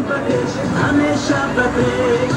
Ба пеш, ҳамеша ба пеш.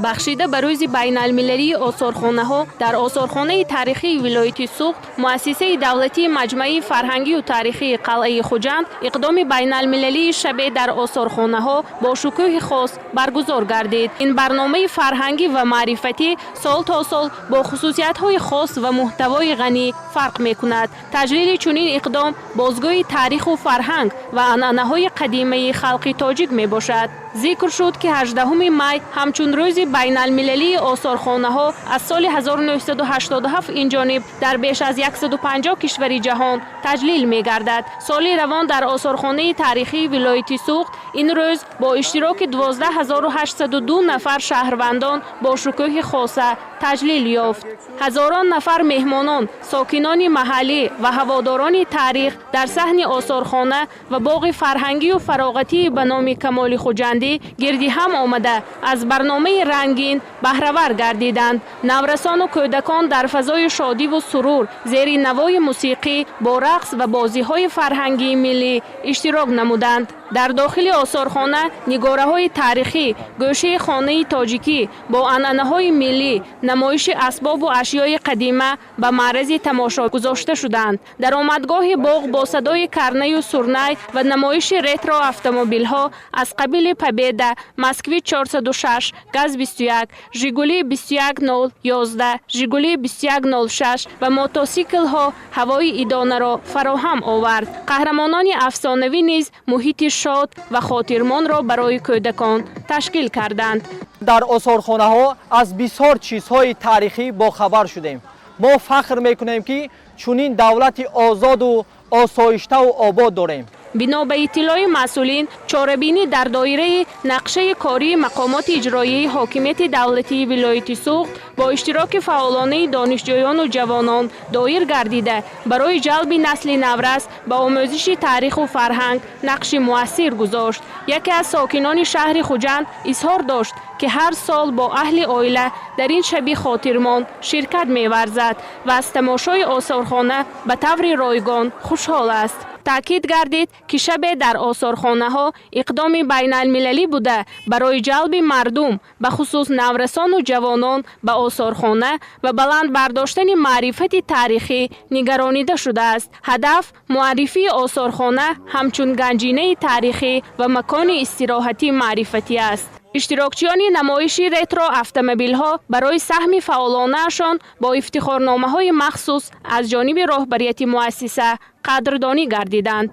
Бахшида ба рӯзи байналмилалии осорхонаҳо дар осорхонаи таърихии вилояти Суғд, муассисаи давлатии маҷмаи фарҳангию таърихии қалъаи Хуҷанд иқдоми байналмилалии «Шабе дар осорхонаҳо» бо шукӯҳи хос баргузор гардид. Ин барномаи фарҳангӣ ва маърифатӣ сол то сол бо хусусиятҳои хос ва муҳтавои ғанӣ фарқ мекунад. Таҷлили чунин иқдом бозгӯи таъриху фарҳанг ва анъанаҳои қадимаи халқи тоҷик мебошад. Зикр шуд, ки 18 май ҳамчун рӯзи байналмилалии осорхонаҳо аз соли 1987 инҷониб дар беш аз 150 кишвари ҷаҳон таҷлил мегардад. Соли равон дар осорхонаи таърихии вилояти Суғд ин рӯз бо иштироки 12 802 нафар шаҳрвандон бо шукӯҳи хоса таҷлил ёфт. Ҳазорон нафар меҳмонон, сокинони маҳаллӣ ва ҳаводорони таърих дар саҳни осорхона ва боғи фарҳангию фароғатии ба номи Камоли Хуҷандӣ гирди ҳам омада, аз барномаи рангин баҳравар гардиданд. Наврасону кӯдакон дар фазои шодиву сурур, зери навои мусиқӣ, бо рақс ва бозиҳои фарҳангии миллӣ иштирок намуданд. Дар дохили осорхона нигораҳои таърихӣ, гӯшаи хонаи тоҷикӣ бо анъанаҳои миллӣ, намоиши асбобу ашёи қадима ба маърази тамошо гузошта шуданд. Даромадгоҳи боғ бо садои карнаю сурнай ва намоиши ретро автомобилҳо аз қабили Победа, Москвич 406, ГАЗ 21, Жигули 21011, Жигули 2106 ва мотосиклҳо ҳавои идонаро фароҳам овард. Қаҳрамонони афсонавӣ низ муҳити шод ва хотирмонро барои кӯдакон ташкил карданд. Дар осорхонаҳо аз бисёр чизҳои таърихӣ бохабар шудем. Мо фахр мекунем, ки чунин давлати озоду осоиштаву обод дорем. Бино ба иттилои масъулин, чорабинӣ дар доираи нақшаи кории мақомоти иҷроияи ҳокимияти давлатии вилояти Суғд бо иштироки фаъолонаи донишҷӯёну ҷавонон доир гардида, барои ҷалби насли наврас ба омӯзиши таъриху фарҳанг нақши муассир гузошт. Яке аз сокинони шаҳри Хуҷанд изҳор дошт, ки ҳар сол бо аҳли оила дар ин шаби хотирмон ширкат меварзад ва аз тамошои осорхона ба таври ройгон хушҳол аст. Таъкид гардид, ки «Шабе дар осорхонаҳо» иқдоми байналмилалӣ буда, барои ҷалби мардум, бахусус наврасону ҷавонон, ба осорхона ва баланд бардоштани маърифати таърихӣ нигаронида шудааст. Ҳадаф муаррифии осорхона ҳамчун ганҷинаи таърихӣ ва макони истироҳатии маърифатӣ аст. Иштирокчиёни намоиши ретро автомобилҳо барои саҳми фаъолонаашон бо ифтихорномаҳои махсус аз ҷониби роҳбарияти муассиса қадрдонӣ гардиданд.